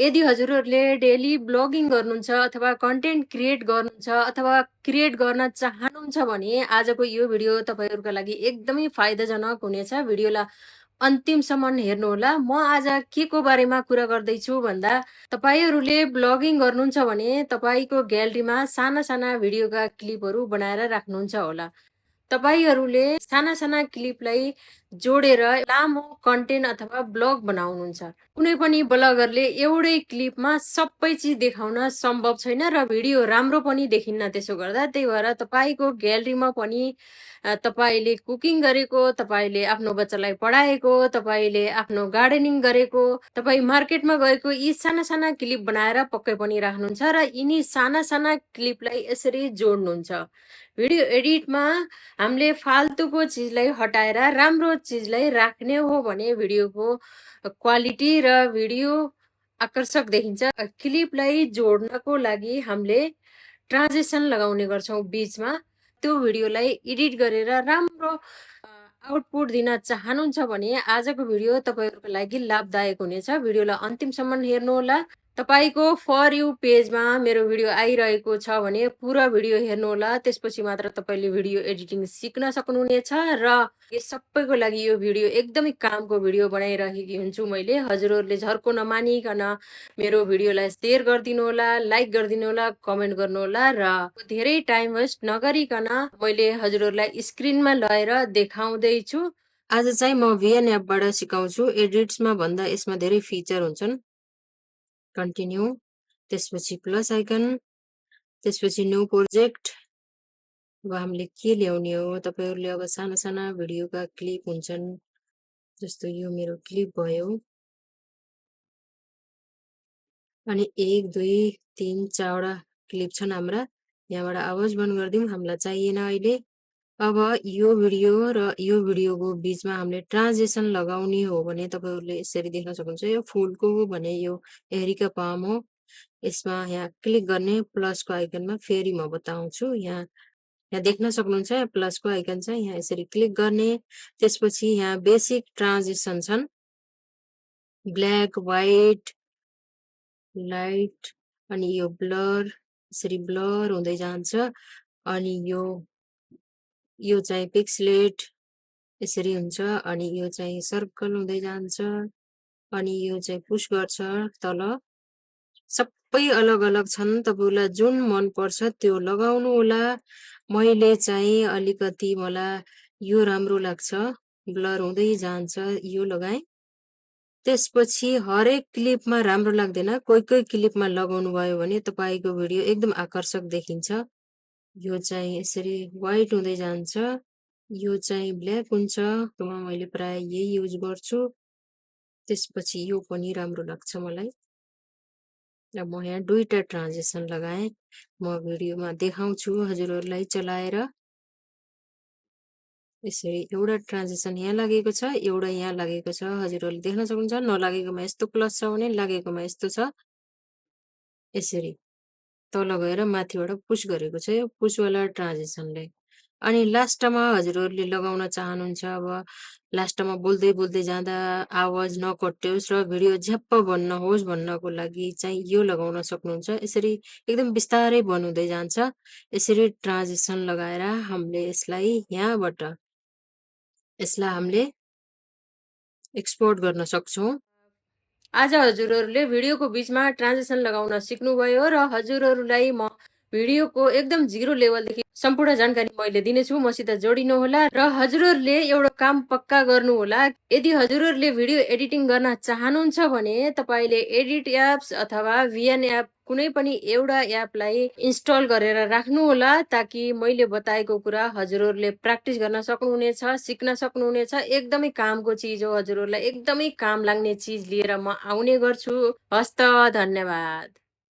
यदि हजुरहरूले daily blogging गर्नुहुन्छ अथवा कन्टेन्ट क्रिएट गर्नुहुन्छ अथवा क्रिएट गर्न चाहनुहुन्छ भने आजको यो भिडियो तपाईँहरूका लागि एकदमै फाइदाजनक हुनेछ। भिडियोलाई अन्तिमसम्म हेर्नुहोला। म आज के को बारेमा कुरा गर्दैछु भन्दा तपाईँहरूले ब्लगिङ गर्नुहुन्छ भने तपाईँको ग्यालरीमा साना साना भिडियोका क्लिपहरू बनाएर राख्नुहुन्छ होला। तपाईँहरूले साना साना क्लिपलाई जोडेर लामो कन्टेन्ट अथवा ब्लग बनाउनुहुन्छ। कुनै पनि ब्लगरले एउटै क्लिपमा सबै चिज देखाउन सम्भव छैन र भिडियो राम्रो पनि देखिन्न त्यसो गर्दा। त्यही भएर तपाईँको ग्यालरीमा पनि तपाईँले कुकिङ गरेको, तपाईँले आफ्नो बच्चालाई पढाएको, तपाईँले आफ्नो गार्डनिङ गरेको, तपाईँ मार्केटमा गएको यी साना साना क्लिप बनाएर पक्कै पनि राख्नुहुन्छ र यिनी साना साना क्लिपलाई यसरी जोड्नुहुन्छ। भिडियो एडिटमा हामीले फाल्तुको चिजलाई हटाएर राम्रो चिजलाई राख्ने हो भने भिडियोको क्वालिटी र भिडियो आकर्षक देखिन्छ। क्लिपलाई जोड्नको लागि हामीले ट्रान्जिसन लगाउने गर्छौँ बीचमा। त्यो भिडियोलाई एडिट गरेर राम्रो आउटपुट दिन चाहनुहुन्छ भने आजको भिडियो तपाईँहरूको लागि लाभदायक हुनेछ। भिडियोलाई अन्तिमसम्म हेर्नुहोला। तपाईँको फर यु पेजमा मेरो भिडियो आइरहेको छ भने पुरा भिडियो हेर्नुहोला। त्यसपछि मात्र तपाईँले भिडियो एडिटिङ सिक्न सक्नुहुनेछ र सबैको लागि यो भिडियो एकदमै कामको भिडियो बनाइरहेकी हुन्छु मैले। हजुरहरूले झर्को नमानिकन मेरो भिडियोलाई सेयर गरिदिनु होला, लाइक गरिदिनु होला, कमेन्ट गर्नुहोला र धेरै टाइम वेस्ट नगरिकन मैले हजुरहरूलाई स्क्रिनमा लगाएर देखाउँदैछु। आज चाहिँ म VN एपबाट सिकाउँछु। एडिट्समा भन्दा यसमा धेरै फिचर हुन्छन्। कन्टिन्यू, त्यसपछि प्लस आइकन, त्यसपछि न्यू प्रोजेक्ट। अब हामीले के ल्याउने हो, तपाईहरूले अब साना साना भिडियोका क्लिप हुन्छन्, जस्तो यो मेरो क्लिप भयो। अनि 1 2 3 4वटा क्लिप छन् हाम्रा। यहाँबाट आवाज बन्द गरिदिउँ, हामीलाई चाहिएन अहिले। अब यो भिडियो र यो भिडियोको बीचमा हामीले ट्रान्जिसन लगाउने हो भने तपाईहरूले यसरी देख्न सक्नुहुन्छ। यो फुलको हो भने यो एरिका पाम हो। यसमा यहाँ क्लिक गर्ने प्लसको आइकनमा फेरि म बताउँछु। यहाँ देख्न सक्नुहुन्छ प्लसको आइकन छ, यहाँ यसरी क्लिक गर्ने। त्यसपछि यहाँ बेसिक ट्रान्जिसन छन्, ब्ल्याक, व्हाइट, लाइट, अनि यो ब्लर, यसरी ब्लर हुँदै जान्छ। अनि यो चाहिँ पिक्सलेट यसरी हुन्छ। अनि यो चाहिँ सर्कल हुँदै जान्छ। अनि यो चाहिँ पुश गर्छ तल। सबै अलग अलग छन्, तपाईलाई जुन मन पर्छ त्यो लगाउनु होला। मैले चाहिँ अलिकति मलाई यो राम्रो लाग्छ, ब्लर हुँदै जान्छ, यो लगाएँ। त्यसपछि हरेक क्लिपमा राम्रो लाग्दैन, कोही कोही क्लिपमा लगाउनु भयो भने तपाईको भिडियो एकदम आकर्षक देखिन्छ। यो चाहिँ यसरी व्हाइट हुँदै जान्छ, यो चाहिँ ब्ल्याक हुन्छ। मैले प्राय यही युज गर्छु। त्यसपछि यो पनि राम्रो लाग्छ मलाई। अब म यहाँ दुईटा ट्रान्जिसन लगाएँ, म भिडियोमा देखाउँछु हजुरहरूलाई चलाएर। यसरी एउटा ट्रान्जिसन यहाँ लागेको छ, एउटा यहाँ लागेको छ, हजुरहरूले देख्न सक्नुहुन्छ। नलागेकोमा यस्तो प्लस छ भने लागेकोमा यस्तो छ। यसरी तल गएर माथिबाट पुश गरेको छ यो पुशवाला ट्रान्जिसनले। अनि लास्टमा हजुरहरूले लगाउन चाहनुहुन्छ, अब लास्टमा बोल्दै बोल्दै जाँदा आवाज नकट्योस् र भिडियो झ्याप्प बन्न होस् भन्नको लागि चाहिँ यो लगाउन सक्नुहुन्छ। यसरी एकदम बिस्तारै बन्दै जान्छ। यसरी ट्रान्जिसन लगाएर हामीले यसलाई यहाँबाट हामीले एक्सपोर्ट गर्न सक्छौं। आज हजुरहरूले भिडियोको बीचमा ट्रान्जिसन लगाउन सिक्नुभयो र हजुरहरूलाई म भिडियोको एकदम 0 लेभलदेखि सम्पूर्ण जानकारी मैले दिनेछु। मसित जोडिनु होला र हजुरहरूले एउटा काम पक्का गर्नु होला। यदि हजुरहरूले भिडियो एडिटिङ गर्न चाहनुहुन्छ भने तपाईले एडिट एप्स अथवा VN एप कुनै पनि एउटा एपलाई इन्स्टल गरेर राख्नु होला, ताकि मैले बताएको कुरा हजुरहरूले प्र्याक्टिस गर्न सक्नुहुनेछ, सिक्न सक्नुहुनेछ। एकदमै कामको चिज हो, हजुरहरूलाई एकदमै काम लाग्ने चिज लिएर म आउने गर्छु। हस्त, धन्यवाद।